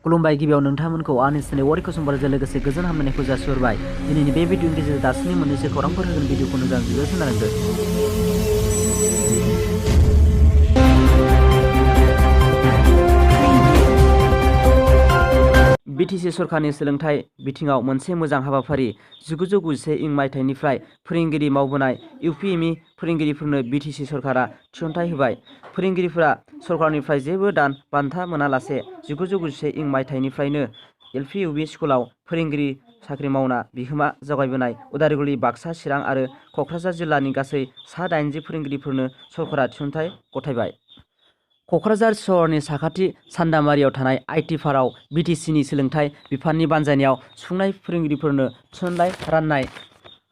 खुलुमबाय गिबियाव नोंथांमोनखौ आंनि चेनेल वारि कुसुमबारजों लोगोसे गोजोन हामलायनायखौ जासिहरबाय। दिनैनि बे भिडिअनि गेजेरजों दासिमनि मोननैसो खौरांफोर होगोन भिडिअखौ मोजां जोबोद खोनालांदो। बिटिसि सरकारनि सोलोंथाइ बिथिङाव मोनसे मोजां हाबाफारि 1991 इं मायथाइनिफ्राय फोरोंगिरि मावबोनाय इउपिएमइ फोरोंगिरिफोरनो बिटिसि सरकारा थिसनथाइ होबाय। फोरोंगिरिफोरा सरकारनिफ्राय जेबो दान बान्था मोनालासे 1991 इं मायथाइनिफ्रायनो एलपि इउपि स्कुलाव फोरोंगिरि साख्रि मावना बिहोमा जगायबोनाय उदालगुरि, बाक्सा, चिरां आरो क'क्राझार जिल्लानि गासै सा 80 फोरोंगिरिफोरनो सरकारा थिसनथाइ गथायबाय। क'क्राझार सहरनि साखाथि सान्दामारियाव थानाय आइटि पार्कआव बिटिसिनि सोलोंथाइ बिफाननि बानजायनायाव सुफुंनाय फोरोंगिरिफोरनो थिसनथाइ राननाय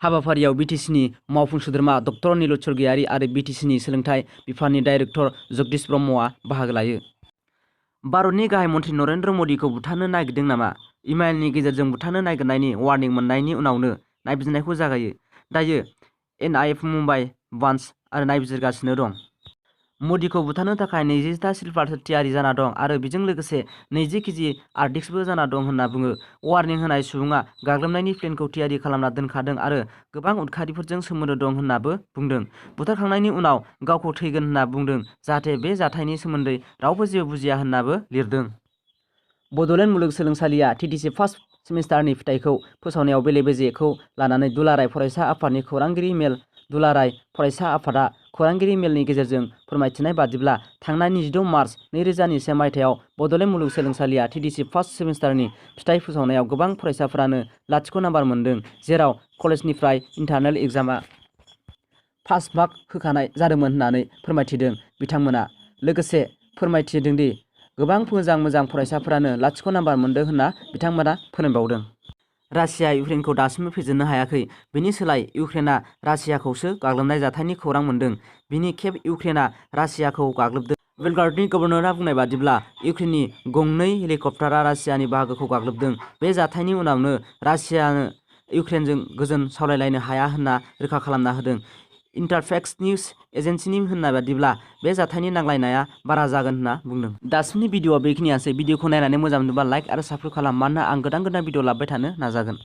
हाबाफारियाव बिटिसिनि मावफुं सोद्रोमा डक्टर नील स्वर्गीयारि आरो बिटिसिनि सोलोंथाइ बिफाननि डाइरेक्टर जगदीश ब्रह्मआ बाहागो लायो। भारतनि गाहाय मन्थ्रि नरेन्द्र मदिखौ बुथारनो नागिरदों नामा? इमेलनि गेजेरजों बुथारनो नागिरनायनि वार्निं मोननायनि उनावनो नायबिजिरनायखौ जागायो। दायो एनआइए मुम्बाइ ब्रान्च आरो नायबिजिरगासिनो दं। मदिखौ बुथारनो थाखाय 20टा स्लिपारफोर थियारि जाना दं आरो बेजों लोगोसे 20 केजि आर्टिक्सबो जाना दं होनना बुङो। वार्निं होनाय सुबुङा गाग्लोबनायनि प्लेनखौ थियारि खालामना दोनखादों आरो गोबां उदखारिफोरजों सोमोन्दो दं होन्नाबो बुंदों। बुथारखांनायनि उनाव गावखौ थैगोन होनना बुंदों, जाहाथे बे जाथायनि सोमोन्दै रावबो जेबो बुजिया होन्नाबो लिरदों। बड'लेण्ड मुलुगसोलोंसालिया टिटिसि फार्स्ट सेमिस्टारनि फिथाइखौ फोसावनायाव बेले-बेजेखौ लानानै दुलाराय फरायसा आफादनि खौरांगिरि मेल दुलाराय फरायसा आफादआ खौरांगिरि मेलनि गेजेरजों फोरमायथिनाय बादिब्ला थांनाय 26 मार्च 2021 मायथाइयाव बड'लेण्ड मुलुगसोलोंसालिया टिटिसि फार्स्ट सेमिस्टारनि फिथाइ फोसावनायाव गोबां फरायसाफोरानो लाथिख' नाम्बार मोन्दों, जेराव कलेजनिफ्राय इन्टारनेल एग्जामआ पास मार्क होखानाय जादोंमोन होननानै फोरमायथिदों। बिथांमोना लोगोसे फोरमायथिदोंदि गोबां मोजां फरायसाफोरानो लाथिख' नाम्बार मोन्दों होनना बिथांमोना फोरमायबावदों। रासिया इउक्रेनखौ दासिमबो फेजेननो हायाखै। बेनि सोलाय इउक्रेनआ रासियाखौसो गाग्लोबनाय जाथायनि खौरां मोन्दों। बिनि खेब इउक्रेनआ रासियाखौ गाग्लोबदों। बेलग्राडनि गभर्नरआ बुंनाय बादिब्ला इउक्रेननि गंनै हेलिकप्टारआ रासियानि बाहागोखौ गाग्लोबदों। बे जाथायनि उनावनो रासियानो इउक्रेनजों गोजोन सावरायलायनो हाया होनना रोखा खालामना होदों। इन्टारफेक्स निउज एजेन्सिनि होननाय बादिब्ला बे जाथायनि नांलायनाया बारा जागोन होनना बुंदों। दासिमनि भिडिअआ बेखिनियानोसै। भिडिअखौ नायनानै मोजां मोनोबा लाइक आरो साबस्क्राइब खालाम, मानोना आं गोदान भिडिअ लाबोबाय थानो नाजागोन।